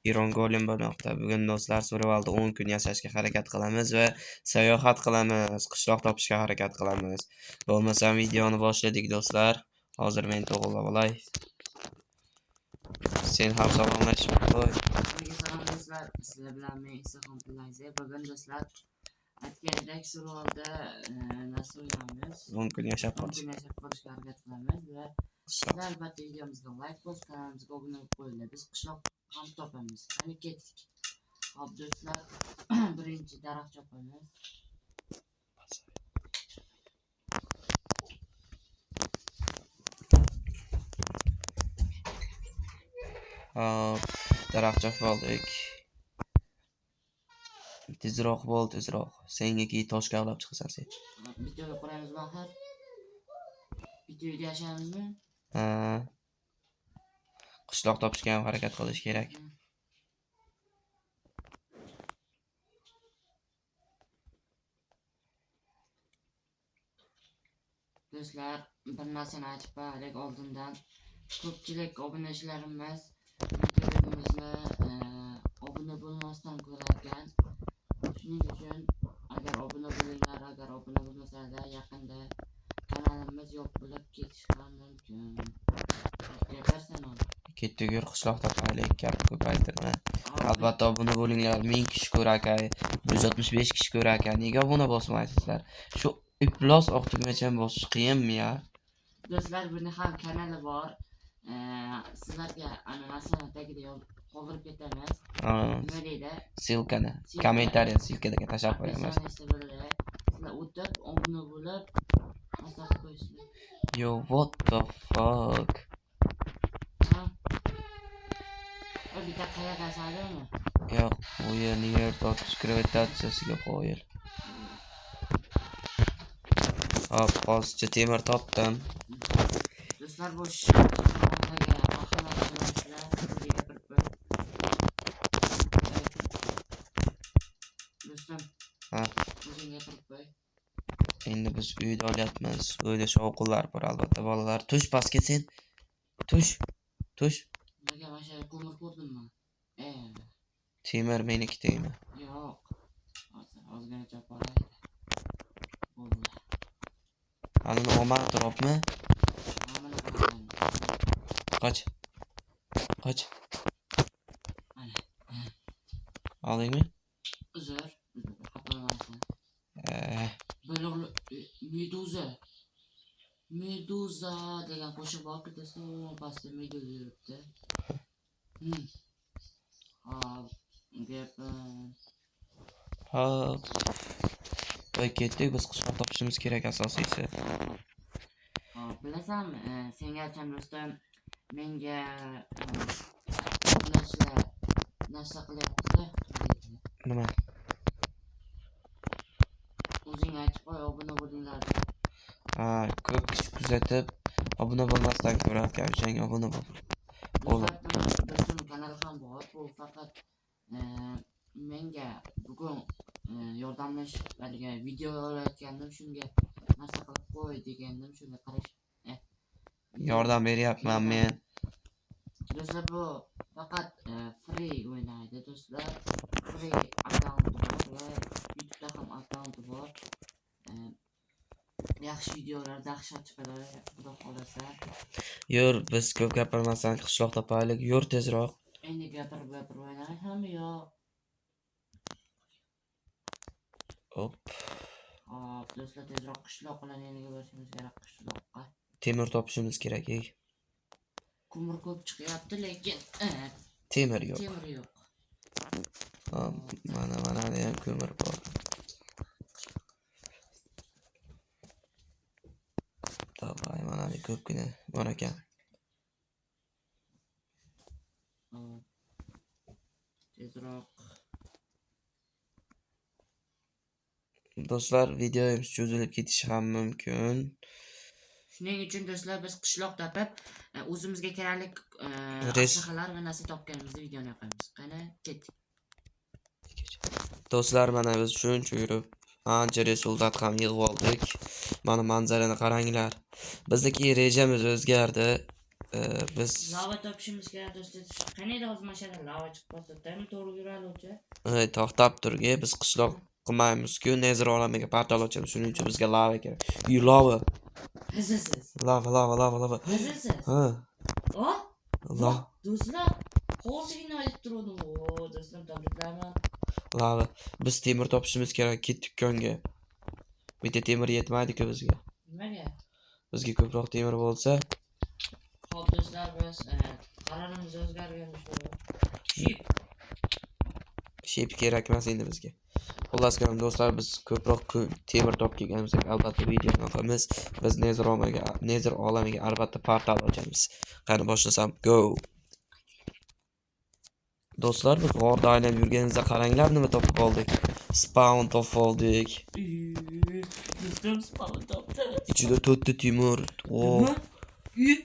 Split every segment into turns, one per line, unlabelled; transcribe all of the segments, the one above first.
Iron Golem bo'lmoqda. Bugun do'stlar Survivalda 10 kun yashashga harakat qilamiz va sayohat qilamiz, qishloq topishga harakat qilamiz. Bo'lmasam videoni boshladik do'stlar. Hozir men to'g'rilab olay. Sen ham salomlashib qo'y.
Hammaga salom do'stlar. Sizlar bilan men Isaxon Pullayze. Bugun do'stlar aytgandek Survivalda narsa o'ynaymiz.
10 kun yashab
10
qolish.
kun yashab qolishga harakat qilamiz va sizlar albatta videomizga like bosib, kanalimizga obuna bo'lib qo'yinglar. Biz qishloq ham topamiz. Qani ketdik. Hop do'stlar, birinchi daraxt chopamiz.
Hop, daraxt chopib oldik. Tezroq bo'l, tezroq. Senga keyin toshga avlab chiqasan sen.
Bitta uy quramizmi axir? Bitta uyda yashaymizmi?
Ha. Qishloq topishga ham harakat qilish kerak.
Do'stlar, bir narsani aytib qo'yaylik oldindan. Ko'pchilik obunachilarimiz videolarimizni obuna bo'lmasdan ko'rar ekan. Shuning uchun agar obuna bo'linglar, agar obuna bo'lmasanglar, yaqinda kanalimiz yopilib ketishi ham mumkin. Gapirsan hozir.
Ketdik, yur qishloq topaylik, gap ko'paytirma. Albatta obuna bo'linglar. 1000 kishi ko'rar ekan, 165 kishi ko'rar ekan. Nega obuna bosmaysizlar? Shu iflos oq tugmachani bosish qiyinmi ya?
Do'stlar, buni ham kanali bor. Sizlarga ana narsani tagida yozib qoldirib ketamiz. Nima deydi?
Ссылка ni,
Ссылка.
Kommentariya ссылка ga tashlab qo'yamiz.
Описание sida bo'ladi. Sizlar o'tib, obuna bo'lib, narsa qilib qo'yisizlar.
Yo, what the fuck?
Ha? O bitta qayoqqa sadimi?
Yo'q, bu yerni yer tortish gravitatsiyasiga qoyil. Hop, hozircha temir topdim.
Do'stlar, bu shahardagi aholi bilasizlar, o'zi gapirib qo'y. Do'stim,
Ha.
o'zing gapirib qo'y.
Endi biz uyda olyapmiz. Uyda shovqinlar bor albatta bolalar. Tush pastga sen. Tush. Tush.
Nimaga mana shu ko'mir ko'rdimmi?
Temir meniki tegma.
Yo'q. Hozir ozgina chopib olaylik. Bo'ldi.
Anini olma turibmi?
Mana qarang.
Qoch. Qoch.
Mana.
Oldingmi?
Uzr, xafa bo'lmasin. Meduza. Meduza degan qo'shiq bor-ku do'stlar, u pastda meduza yuribdi. Hop, gap.
Hop. Voy ketdik, biz qishloq topishimiz kerak asosiysi.
Hop, bilasanmi, senga aytsam do'stim, menga obunachilar narsa qilyapti.
Nima?
O'zing aytib qo'y, obuna bo'linglar.
Ha, ko'p kishi kuzatib, obuna bo'lmasdan ko'rar ekan, o'shanga obuna bo'l.
Do'stlar, do'stim kanali ham bor. Bu faqat menga bugun yordamlashib haligi video olayotgandim, shunga narsa qilib qo'y degandim, shunga qarash
Yordam beryapman men.
Do'stlar, bu faqat free o'ynaydi do'stlar. Free akkaunti bor va YouTube'da ham akkaunti bor. Yaxshi videolar dahshat chiqadi, xudo xolasa.
Yur, biz ko'p gapirmasdan qishloq topaylik. Yur tezroq.
Endi gapirib gapirib o'ynaysanmi yo?
Hop.
Hop, do'stlar, tezroq qishloq bilan yeniga borishimiz kerak qishloqqa.
Temir topishimiz kerak, ey.
Ko'mir ko'p chiqyapti, lekin
Temir yo'q.
Temir yo'q.
Hop, mana mana ham ko'mir bor. Davay, mana bu ko'pgina bor ekan.
Hop. Tezroq.
Do'stlar, videomiz cho'zilib ketishi ham mumkin.
Shuning uchun do'stlar, biz qishloq topib, o'zimizga kerakli aslahalar va narsa topganimizda videoni yoqamiz. Qani, ketdik.
Do'stlar, mana biz shuncha yurib, ancha rezultat ham yig'ib oldik. Mana manzarani qaranglar. Bizniki rejamiz o'zgardi. Biz
Lava topishimiz kerak do'stlar. Qaniydi hozir mana shu yerda lava chiqib qolsa, doim to'g'ri yuradi o'cha.
Ey, to'xtab turge, biz qishloq qilmaymiz-ku, Nether olamiga portal ochamiz. Shuning uchun bizga lava kerak. Uy, lava.
Hazilsiz.
Lava, lava, lava, lava.
Hazilsiz.
Ha,
O?
la
Do'stlar, hozirgina aytib turgandim. O, do'stlar, tabriklayman.
lava. Biz temir topishimiz kerak, ketdik konga. Bitta temir yetmaydi-ku bizga.
Nimaga?
Bizga ko'proq temir bo'lsa,
Xo'p, do'stlar, biz qarorimiz o'zgargan shu. Ship.
Shep kerak emas endi bizga. Xullas kalom do'stlar, biz ko'proq temir topib kelganimizda albatta videoni qilamiz. Biz Nether olamiga albatta portal ochamiz. Qani, boshlasam, go. Do'stlar, biz g'orda aylanib yurganimizda qaranglar, nima topib oldik. Spawn topib oldik.
Do'stim spawn topdi.
Ichida to'rtta temir. O,
Nima? Uy.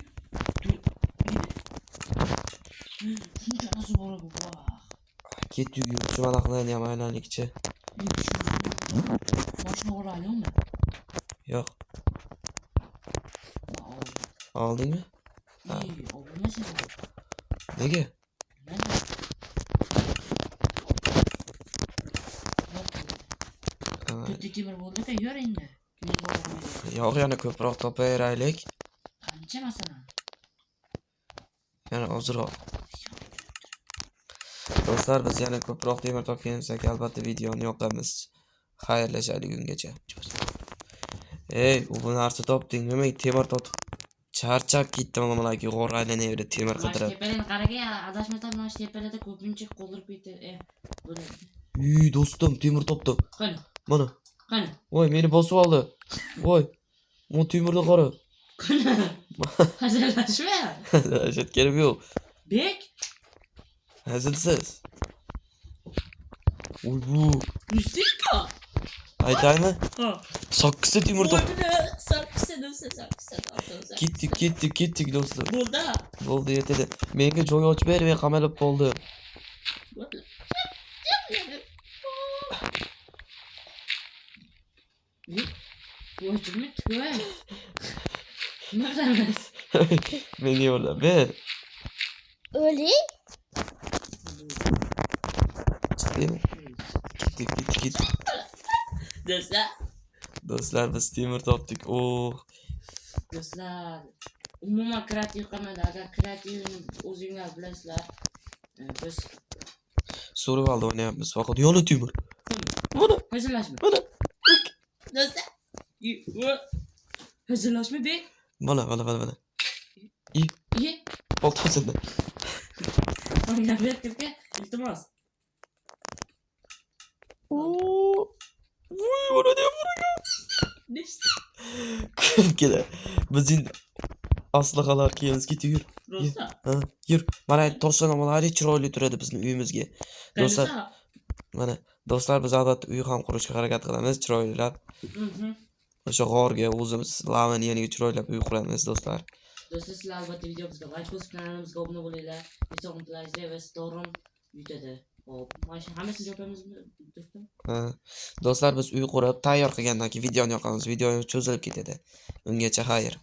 Shuncha narsa bor bu. Vah.
Ketdik, yur, chuvalaqlarni ham aylanlikchi.
Mashina olaylikmi?
Yo'q, oldingmi? Ha.
Ey, olmasin.
Nega?
Nimaga?
Ha,
To'rtta temir bo'ldi-ku, yur endi. Kimga bormaydi?
Yo'q, yana ko'proq topaveraylik.
Qancha masalan?
Yana ozroq. Do'stlar, biz yana ko'proq temir topganimizda albatta videoni yoqamiz. Xayrlashaylik ungacha. Ey, u bu narsa topding. Nima temir topib charchab ketdim, mana g'or aylanaveradi temir
Mana shu
qidirib.
tepadan qaraga, adashmasam mana shu tepalarda ko'pincha qoldirib ketadi. Bo'ladi.
Uy, do'stim, temir topdim.
Qani?
Mana.
Qani?
Voy, meni bosib oldi. Voy. Bu temirni qara.
Qani? Hazillashma.
Dahshatganim yo'q.
Bek,
Hazilsiz. Uy, bu.
Mustika.
Aytaymi?
Ha.
Sakkizta temir topdim.
Bo'ldi. Sakkizta do'stlar, sakkizta do'stlar.
Ketdik, ketdik, ketdik do'stlar.
Bo'ldi.
Bo'ldi, yetadi. Menga joy ochib ber, men qamalib qoldim.
Bo'ldi. Voy, jimit-ku. Nima qilamiz?
Menga yordam ber.
O'ling.
Chiqdingmi? Ketdik, ketdik, ketdik.
Do'stlar,
Do'stlar, biz temir topdik. Oh,
do'stlar, umuman kreativ qilmadi. Agar kreativni o'zinglar bilasizlar, biz
Survivalda o'ynayapmiz. Faqat yana temir. Mana,
hazillashma.
mana.
Do'stlar, hazillashma bek.
Mana, mana, mana, mana.
Ye,
Bolta sindi.
o'ynab ber kirga, iltimos.
Oo. Voy, mana ne
Nechta?
Ko'pgina. Biz endi aslahalar kiyamiz. Ketdik, yur.
Rosa.
Ha, yur. Mana toshdan olaylik, chiroyli turadi bizni uyimizga. Do'stlar,
Do'stlar.
mana do'stlar, biz albatta uy ham qurishga harakat qilamiz, chiroylilab. O'sha g'orga o'zimiz lavani yoniga chiroylab uy quramiz, do'stlar.
Do'stlar, sizlar albatta videomizga like bosib, kanalimizga obuna bo'linglar. Hisoblatlaringizda va Storm yutadi. Hop, mana shu hammasini yopamizmi, do'stim?
Ha, do'stlar, biz uy qurib tayyor qilgandan keyin videoni yoqamiz. Video cho'zilib ketadi. Ungacha xayr.